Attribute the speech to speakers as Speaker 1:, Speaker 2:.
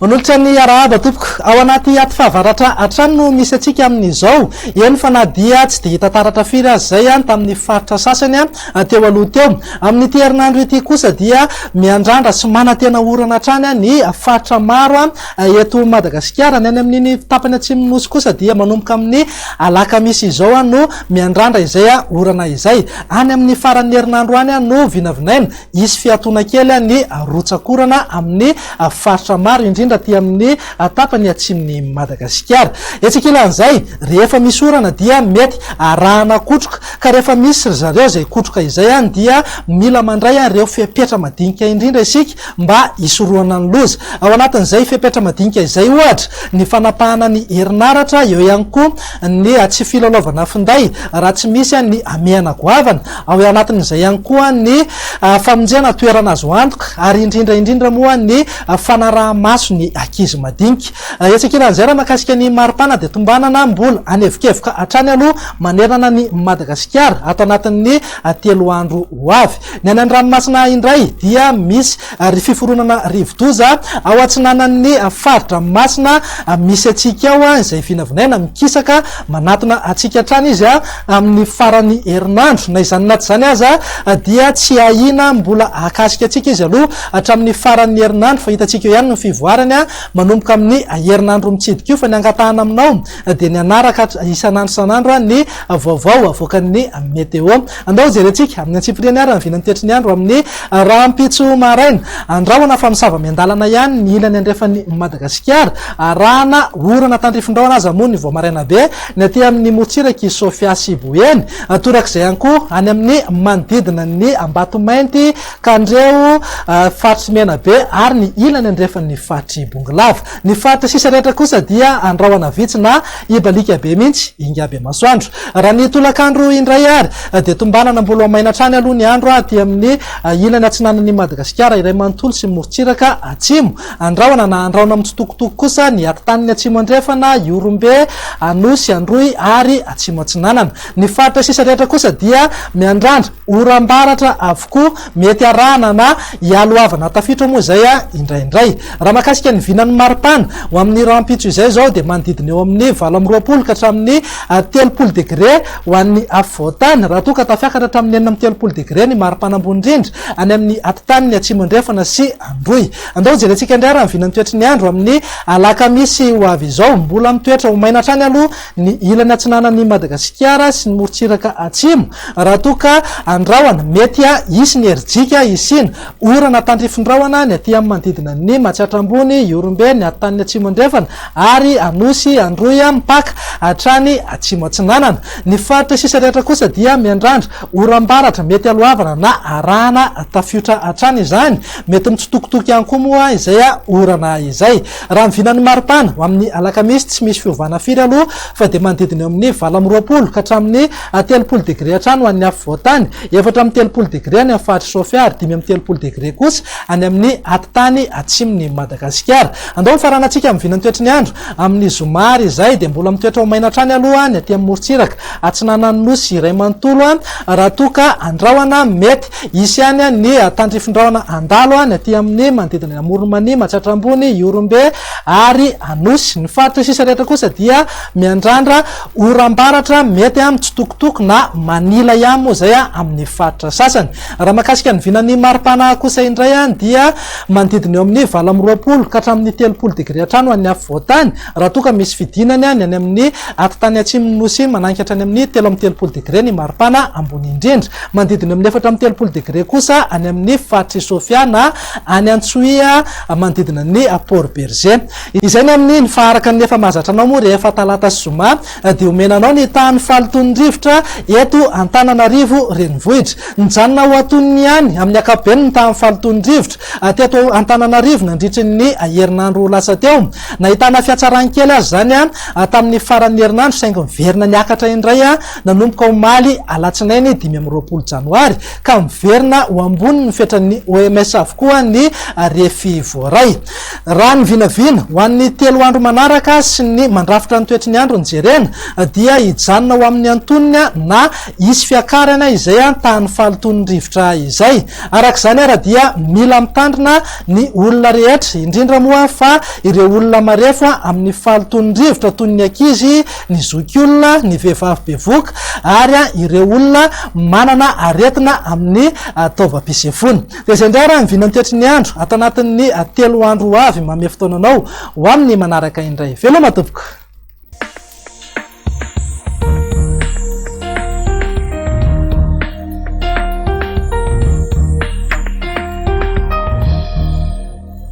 Speaker 1: Manolotra ny arahaba tompoko. Ao anaty aty fahavaratra hatrany no misy antsika amin'izao. Eny fa na dia tsy dia hita taratra firy aza izay tamin'ny faritra sasany teo aloha teo. Amin'ity herinandro ity kosa dia miandrandra sy manantena orana hatrany ny faritra maro eto Madagasikara. Ny any amin'iny tapany atsimon'ny Nosy kosa dia manomboka amin'ny alakamisy izao no miandrandra izay orana izay. Any amin'ny faran'ny herinandro any no vinavinaina Hisy fiatoana kely ny rotsak'orana amin'ny faritra maro, indrindra aty amin'ny tapany atsimon'i Madagasikara. Etsy ankilan'izay, rehefa misy orana dia mety arahana kotroka, ka rehefa misy ry zareo izay kotroka izay dia mila mandray ireo fepetra madinika indrindra isika mba hisorohana ny loza. Ao anatin'izay fepetra madinika izay ohatra, ny fanapahana ny herinaratra, eo ihany koa ny tsy filalaovana finday raha tsy misy ny hamehana goavana, Ao anatin'izay ihany koa ny famonjena toerana azo antoka ary indrindra indrindra moa ny fanaraha-maso ny ankizy madinika. Etsy ankilan'izay raha mahakasika ny maripana dia tombanana mbola hanevokevoka hatrany aloha manerana an'i Madagasikara ato anatin'ny 3 andro ho avy. Ny any an-dranomasina indray dia misy ry fiforonana rivodoza ao atsinanan'ny fari-dranomasina misy antsika ao izay vinavinaina mikisaka manatona antsika hatrany izy amin'ny faran'ny herinandro. Na izany na tsy izany aza dia tsy ahiana mbola hahakasika antsika izy aloha hatramin'ny faran'ny herinandro fa hitantsika eo ihany ny fivoarany manomboka amin'ny herinandro mitsidika io fa ny angatahana aminao dia ny hanaraka isan'andro isan'andro ny vaovao avoakan'ny météo. Andao hojerentsika amin'ny antsipiriany ary ny vinan'ny toetry ny andro amin'ny rahampitso maraina. Andrahona fa misava miandalana ihany ny ilany andrefan'i Madagasikara. Arahana orana tandrifin-drahona aza moa ny vao maraina be ny aty amin'ny morontsirak'i Sofia sy Boeny. Torak'izay ihany koa any amin'ny manodidina ny Ambatomainty, Kandreho, faritr'i Menabe ary ny ilany andrefan'ny faritr'i Bongolava. Ny faritra sisa rehetra kosa dia andrahona vitsy na hibaliaka be mihitsy ingahy Bemasoandro. Raha ny tolakandro indray ary dia tombanana mbola ho maina hatrany aloha ny andro aty amin'ny ilany atsinanan'i Madagasikara iray manontolo sy ny morontsiraka atsimo. Andrahona na andrahona mitsitokotoko kosa ny atitaniny atsimo andrefana, Ihorombe, Anosy, Androy ary Atsimo Atsinanana. Ny faritra sisa rehetra kosa dia miandrandra oram-baratra avokoa, mety arahana na ialohavana tafiotra moa izay indraindray. Raha mahakasika ny vinan'ny maripana, ho amin'ny rahampitso izay izao dia manodidina eo amin'ny 28 ka hatramin'ny 30 degre ho an'ny afovoan-tany, raha toa ka tafiakatra hatramin'ny 36 degre ny maripana ambony indrindra any amin'ny atitaniny atsimo andrefana sy Androy. Andao hojerentsika indray ary ny vinan'ny toetry ny andro amin'ny alakamisy ho avy izao. Mbola mitoetra ho maina hatrany aloha ny ilany atsinanan'i Madagasikara sy ny morontsiraka atsimo raha toa ka andrahona. Mety hisy ny herijika hisiana orana tandrifin-drahona ny aty amin'ny manodidina ny Matsiatra Ambony, Ihorombe, ny atitaniny atsimo andrefana ary Anosy, Androy, mipaka hatrany atsimo atsinanana. Ny faritra sisa rehetra kosa dia miandrandra oram-baratra mety aloavana na arahana tafiotra hatrany izany. Mety mitsitokotoko ihany koa moa izay orana izay. Raha ny vinan'ny maripana, ho amin'ny alakamisy tsy misy fiovana firy aloha fa dia manodidina eo amin'ny 28 ka hatramin'ny 30 degre hatrany ho an'ny afovoan-tany, 34 degre any amin'ny faritr'i Sofia ary 35 degre kosa any amin'ny atitany atsimon'i Madagasikara. Andao hofaranantsika amin'ny vinan'ny toetry ny andro amin'ny zoma ary izay dia mbola mitoetra ho maina hatrany aloha ny aty amin'ny morontsiraka atsinanan'ny Nosy iray manontolo raha toa ka andrahona mety hisy ihany ny tandrifin-drahona handalo ny aty amin'ny manodidina ny Amoron'i Mania, Matsiatra Ambony, Ihorombe ary Anosy. Ny faritra sisa rehetra kosa dia miandrandra oram-baratra mety mitsitokotoko na manila ihany moa izay amin'ny faritra sasany. Raha mahakasika ny vinan'ny maripana kosa indray dia manodidina eo amin'ny 28 ka hatramin'ny 30 degre hatrany ho an'ny afovoan-tany, raha toa ka misy fidinany ny any amin'ny atitany atsimon'ny Nosy mananika hatrany amin'ny 33 degre ny maripana ambony indrindra. Manodidina eo amin'ny 34 degre kosa any amin'ny faritr'i Sofia na any Antsohihy manodidina ny Port Bergé. Izay ny amin'iny fa araka ny efa mahazatra anao moa rehefa talata sy zoma dia omena anao ny tahan'ny fahalotoan'ny rivotra eto Antananarivo renivohitra. Nijanona ho antonony ihany amin'ny ankapobeny ny tahan'ny fahalotoan'ny rivotra teto Antananarivo nandritry ny herinandro lasa teo. Nahitana fihatsarany kely aza izany tamin'ny faran'ny herinandro saingy niverina niakatra indray nanomboka omaly alatsinainy 25 janoary ka miverina ho ambony ny fetran'ny OMS avokoa ny refy voaray. Raha ny vinavina ho an'ny 3 andro manaraka sy ny mandrafitra ny toetry ny andro no jerena dia hijanona ho amin'ny antonony na hisy fiakarana izay tahan'ny fahalotoan'ny rivotra izay. Araka izany ara dia mila mitandrina ny olona rehetra indrindra. Indrindra moa fa ireo olona marefo amin'ny fahalotoan'ny rivotra toy ny ankizy, ny zokiolona, ny vehivavy bevohoka ary ireo olona manana aretina amin'ny taovam-pisefoana. Dia izay indray ary ny vinantoetry ny andro ato anatin'ny telo andro ho avy. Manome fotoana anao ho amin'ny manaraka indray. Veloma tompoko.